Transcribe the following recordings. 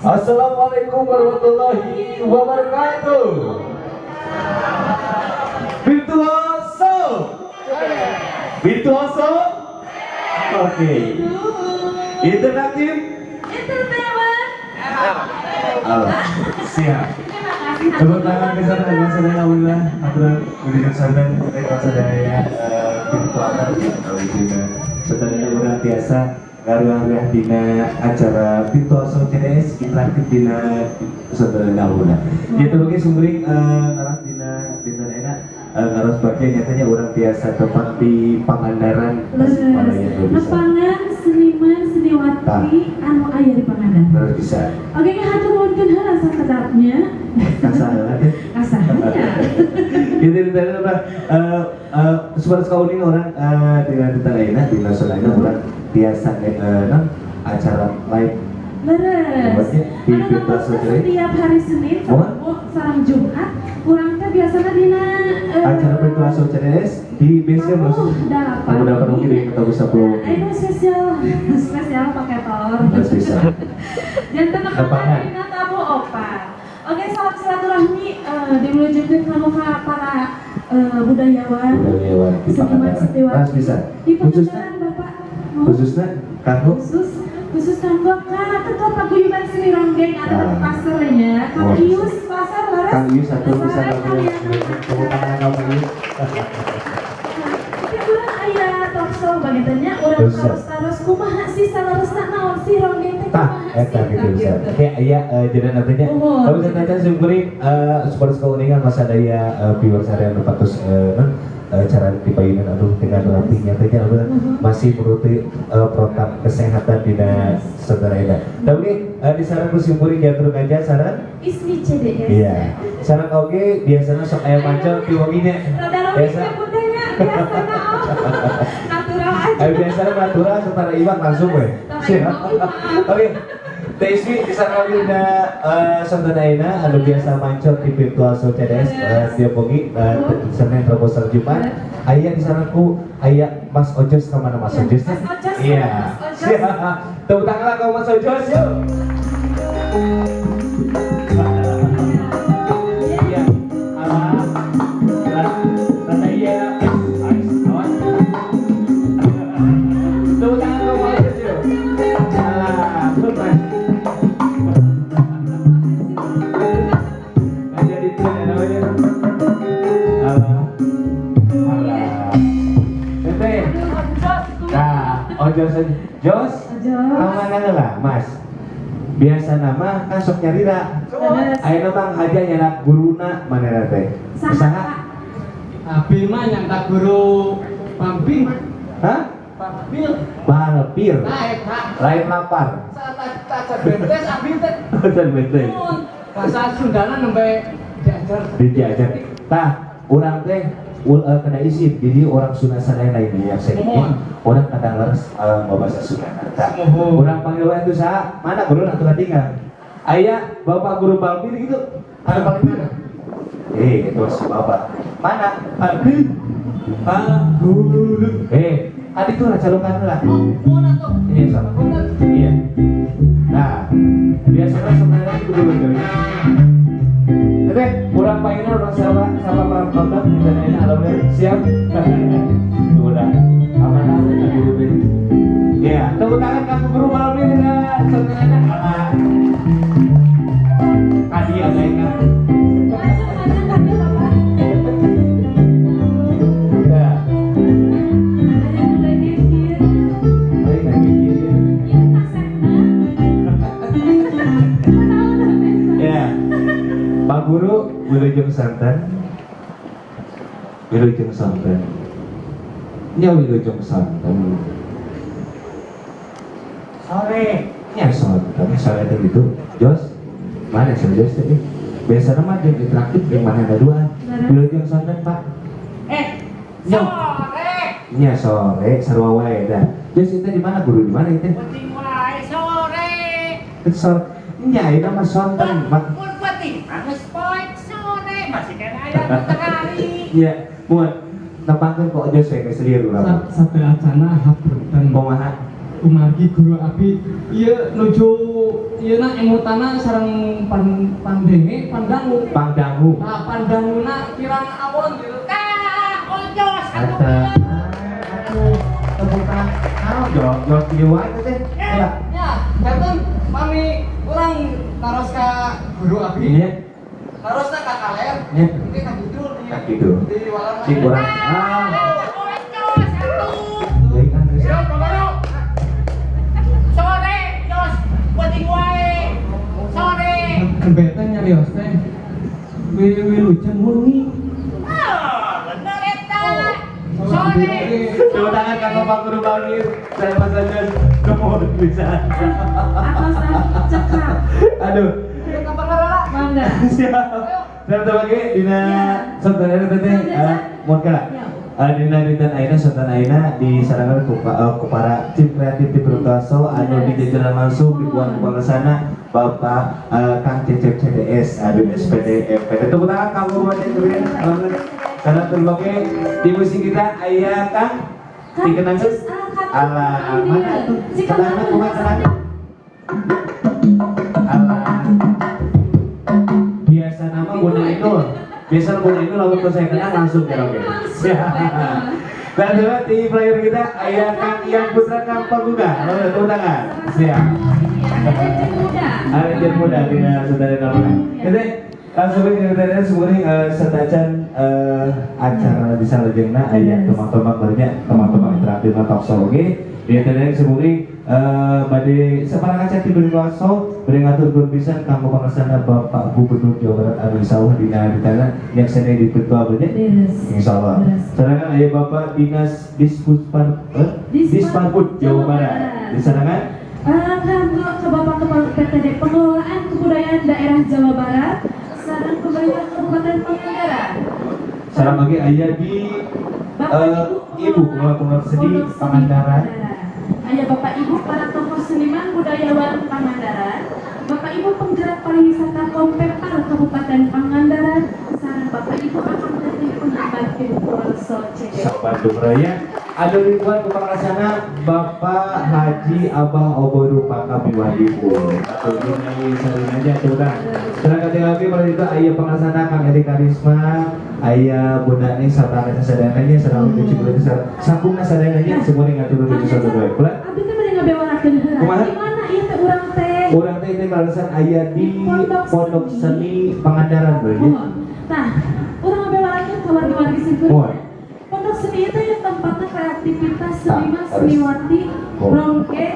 Assalamualaikum warahmatullahi wabarakatuh. Virtuoso. Virtuoso. Oke. Interaktif. Entertainment. Oh, siap. Terima kasih. Tepuk tangan ke sana, sadaya, alhamdulillah. Aturan wilujeng sonten teh sadaya virtual juga. Sadaya urang biasa ngaruah-ruah dina acara Virtuoso CDS interaktif dina sadaya, alhamdulillah. Ya, oge simkuring ngaras dina dinten enak ngaras bagian nyatanya urang biasa tempat di Pangandaran, Tasikmalaya tuh bisa. Nepangan seniman seniwati anu aya di Pangandaran. Terus bisa. Oke, hatur nuhun heula sakedapnya. Kasaha teh? Kasahnya. Gitu tadi apa supaya sekali ini urang dina dinten ayeuna, dina ayeuna urang biasa non acara live. Leres. Buatnya di Anu Virtuoso tepatnya Cerai. Setiap hari Senin, Mohon? Rabu, sareng Jumat, urang teh biasanya dina Acara Virtuoso CDS di base camp tabuh langsung. dalapan. Tabuh dalapan mungkin di tabuh 10. Nah, ini spesial spesial pakai telur. Harus bisa. Janten Nepangan. nepangan dina tabuh opat. Oke, salam silaturahmi diwujudkeun kanggo ka para budayawan, budayawan di seniman Pangandaran. seniwati. Mas bisa. Di Khususnya Pangandaran, Bapak. Mohon. Khususnya kanggo Khusus khusus kanggo ka ketua paguyuban seni ronggeng anu Ah. di pasarnya Kang Oh. Ius pasar leres. Kang Ius satu bisa Leres kalian. Tepuk tangan kamu Ius. Tapi urang aya talkshow bagitanya urang Terus, ya. taros-taros kumaha sih saleresna, naon sih ronggeng teh, Tah, kumaha eta sih gitu tah, bisa. gitu. Kayak aya jadi nantinya. Umur. Kalau misalnya tanya simkuring supaya kauningan masa daya viewer sadaya nu patos non cara dipayunan aduh dengan rapinya teh nya masih menuruti protap kesehatan dina saudara. Tapi di sareng ku simkuring diatur aja sareng Ismi CDS. Iya. Sareng oge biasanya sok aya mancol ti wengi nya. Rada Biasa. romi bundanya biasana, oh. Natural aja. Ayo biasanya natural setara iwak langsung we. Siap. Oke. Teh Ismi di sana lagi udah sonten ayeuna anu biasa mancol di Virtual Show CDS tiap wengi Senin, Rabu, sareng Jumat. Aya di sana ku aya Mas Ojos, ke mana Mas Ojos? Mas Ojos, Iya. Mas Ojos. Siap. Tepuk tangan lah kamu Mas Ojos yuk. Iya. Alah. Rata iya. Ais, awas. Tepuk tangan kamu Mas Ojos yuk. Alah, betul. Nggak jadi tuh ya namanya. Alah. Alah. Teteh. Nah, Ojos aja. Jos, Ojos. Kamana lah, Mas? Biasa nama kan sok nyarira. Leres. Ayeuna mah haja nyanak guruna mana teh? Saha, Saha? Pak? Abi mah nyangka guru Bambing. Hah? Bambil. Balpir. Nah, eta Lain lapar. saat ajar bentes abi teh. Ajar bentes. Mun bahasa Sundana nembe diajar. Diajar. Tah, urang teh kena izin. Jadi orang Sunda sadaya lain yang saya Mohon. Orang kadang leres mau bahasa Sunda. Tah, Mohon. urang panggil wae tuh saha? Mana guru atuh tinggal. Aya Bapak Guru Balpir gitu. Anu paling mana? Eh, itu si Bapak. Mana? Abi. Pak Guru. Eh, tadi tuh raja lukan lah. Mun atuh. Iya, sama. Iya. Nah, biasanya sebenarnya itu dulu tuh. Oke, kurang panggilnya orang siapa siapa para penonton kita nanya, alhamdulillah siap. Udah, aman aja guru ini. Iya, tepuk tangan kamu guru malam ini dengan sebenarnya alah. Tadi ada yang Langsung aja tadi, Bapak. Ya. Ada mulai dikit. Ayo, lagi gini. Iya, kasepna. Tahu dah, Mesa. Ya. Pak Guru, wilujeng sonten. Wilujeng sonten. Nya wilujeng sonten. Sore. Nya sonten, sore teh gitu. Jos, mana sih Jos teh? Biasanya mah jeung interaktif jeung mana ada dua. Wilujeng sonten, Pak. Eh, Nya. sore. Nya sore, sarua wae dah. Jos itu di mana guru di mana itu? Penting wae sore. Sore. Nya itu mah sonten, Pak. Mun penting geus poek sore masih kena aya matahari. Iya, muat nepangkeun kok Jos we geus lieur urang. Satu acana hapunten. Kumaha? Kumargi guru abdi ieu nuju ieu na emutana sareng pandenge pandangu. Pangdangu. Nah, pandanguna kirang awon gitu. Tah, ojos atuh. Eta. Atuh tepuk tangan. Naon jawab jawab ieu wae teh. Ya, janten pami urang naros ka guru abdi. Iya. Narosna ka kaler. Iya. Engke ka kidul di. Ka kidul. Di walar. Di kurang. Ah. Ojos atuh. Baik kan geus. Yo, Bapak. Sore, jos, penting wae. Sore. Nembe teh nyarios teh. Wilujeng wengi. Ah, bener eta. Sore. Tepuk tangan kanggo Pak Guru Bangir. Saya Mas Anjas. Nuhun pisan. Atos cekap. Aduh. Mangga. Siap. Siap teh bagi dina sonten ayeuna teh mun kala. Dina dinten ayeuna sonten ayeuna disarangan ku para tim kreatif di Perutaso anu dijajaran langsung dibuat ku pangesana Bapak Kang Cecep CDS aduh SPD MPD. Tepuk tangan kanggo Bapak Cecep. Salam berbagi di musik kita aya Kang dikenang ala mana tuh? Kenangna kumaha kenangna? Ala biasa nama Bunda Inul. Biasa Bunda Inul lamun saya kenal langsung karaoke. Dan coba di player kita aya Kang Ian Putra Kang Pagugah. Lalu tepuk tangan. Siap. Ada muda dina saudara nama. Jadi langsung ini dari semuanya setacan acara bisa lejengna aya teman-teman banyak teman-teman interaktif talk show oge. Di antara semuanya bade separang kaca tidur waso bade ngatur pisan kanggo pangersana Bapak Gubernur Jawa Barat anu insyaallah dina ditana nyaksana di virtual banyak. Insyaallah. Sedangkan aya Bapak Dinas Dispuspar Disparbud Jawa Barat. Di sana kan? Kanggo ke Bapak Kepala PTD Pengelolaan Kebudayaan Daerah Jawa Barat sareng pemerintah Kabupaten Pangandaran. Sareng oge aya di Ibu Pengelola Pondok Seni Pangandaran. Aya Bapak Ibu para tokoh seniman budayawan Pangandaran, Bapak Ibu penggerak pariwisata Kompepar Kabupaten Pangandaran, sareng Bapak Ibu akan teteh penggemar Virtual CD. Bandung Raya. Ada ribuan kepala Bapak Haji Abah Oboru Pakabiwadipun. Atau dinai sarinanya tuh kan. Sedangkan lagi pada itu ayah pengasana Kang Eri Karisma, ayah Bunda Ning serta sadananya sareng cucu bulan sampungna sadananya semua ngatur tujuh satu dua. Pula. Abdi teh bade ngabewarakeun heula. Di mana ieu teh urang teh? Urang teh teh balasan aya di Pondok Seni Pangandaran bae. Tah, urang ngabewarakeun ka wargi-wargi simkuring. Pondok Seni itu ya tempatnya kreativitas seniman seniwati Rongke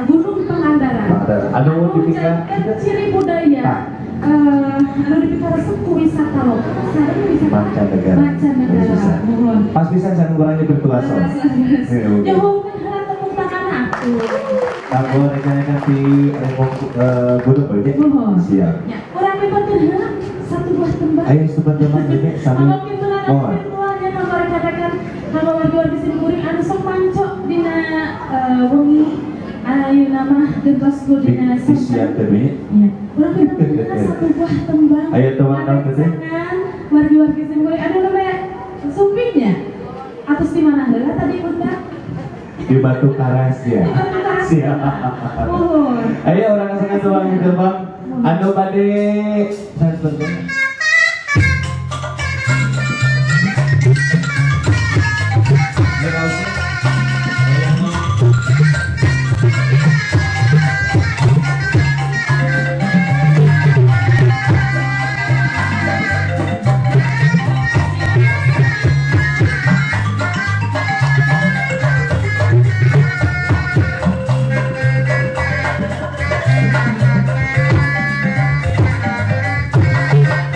Gunung Pangandaran. Anu dijadikan ciri budaya, anu dipikaresep ku wisata lokal sareng wisata mancanegara. Mohon. Pas pisan sareng urang virtual. Nyuhunkeun heula tepuk tangan atuh. Kanggo rekan-rekan di Gunung bae. Siap. Ya, urang mipikeun heula satu buah tembang. Ayo sebuah tembang bae sami. Mohon. Rekan-rekan kalau wargi-wargi simkuring anu sok manco dina wengi ayeuna mah gentos ku dina siap teh nya. Urang kita satu buah tembang. Ayo tembang naon teh? Wargi-wargi simkuring anu namanya sumpingnya. Atos di mana heula tadi Bunda? Di Batu Karas ya. Siap. Mohon. Ayo urang rasakan tembang tembang anu bade sanes. Thank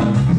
Thank